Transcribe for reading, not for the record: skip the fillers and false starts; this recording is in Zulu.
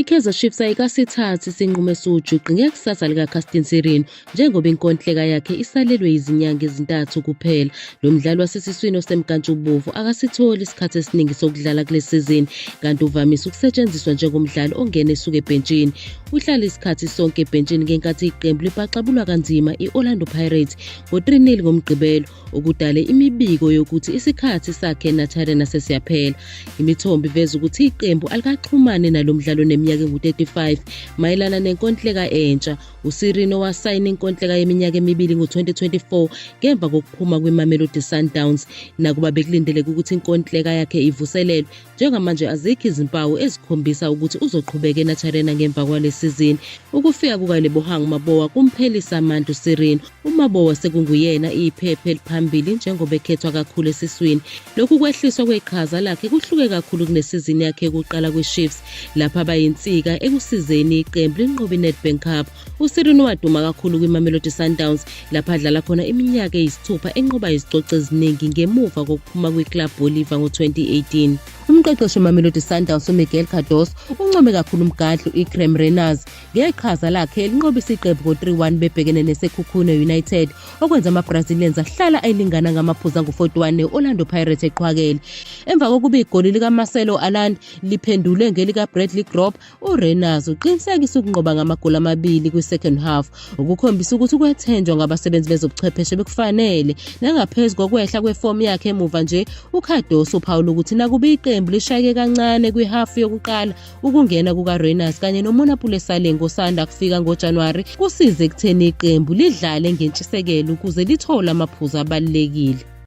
IKaizer Chiefs ayikasithathi isinqumo esiwujuqu ngekusasa likaCastin Sirino njengoba inkontileka yakhe isalelwe yizinyanga ezintathu kuphela. Lo mdlali wasesiswini osemnkantshubovu akasitholi isikhathi esiningi sokudlala kule sizini kanti uvamise ukusetshenziswa njengomdlali ongena esuka ebhentshini. Uhlale isikhathi sonke ebhentshini ngenkathi iqembu libhaxabulwa kanzima i-Orlando Pirates ngo-3-0 ngoMgqibelo, okudale imibiko yokuthi isikhathi sakhe eNaturena sesiyaphela. Imithombo iveza ukuthi iqembu alikaxhumani nalo mdlali oneminyaka engu-35 mayelana nenkontileka entsha. USirino wasayina inkontileka yeminyaka emibili ngo-2024 ngemva kokuphuma kwiMamelodi Sundowns. Nakuba bekulindeleke ukuthi inkontileka yakhe ivuselelwe, njengamanje azikho izimpawu ezikhombisa ukuthi uzoqhubeka eNaturena ngemva kwale sizini. Ukufika kukaLebohang Maboa kumphelisa amandla uSirino. UMaboa sekunguyena iphepha eliphambili njengoba ekhethwa kakhulu esiswini. Lokhu kwehliswa kweqhaza lakhe kuhluke kakhulu kunesizini yakhe yokuqala kwiChiefs, lapho abayinsika ekusizeni iqembu linqobe iNedbank Cup. USirino waduma kakhulu kwiMamelodi Sundowns, lapho adlala khona iminyaka eyisithupha enqoba izicoco eziningi ngemuva kokuphuma kwiClub Bolivar ngo-2018. Umqeqeshi weMamelodi Sundowns uMiguel Cardoso uncome kakhulu umgadli u-Iqraam Rayners ngeqhaza lakhe elinqobisa iqembu ngo-3-1 bebhekene neSekhukhune United, okwenza ama-Brazilians ahlala elingana ngamaphuzu angu-41 ne-Orlando Pirates eqhwakele. Emva kokuba igoli likaMarcelo Allende liphendulwe ngelikaBradley Grob, uRayners uqinisekise ukunqoba ngamagoli amabili kwi-second half, ukukhombisa ukuthi ukwethenjwa ngabasebenzi bezobuchwepheshe bekufanele. Nangaphezu kokwehla kwefomu yakhe emuva nje, uCardoso uphawula ukuthi nakuba iqembu lishayeke kancane kwihhafu yokuqala, Ukungena kukaRayners kanye noMonnapule Saleng osanda kufika ngoJanuwari kusize ekutheni iqembu lidlale ngentshisekelo ukuze lithole amaphuzu abalulekile.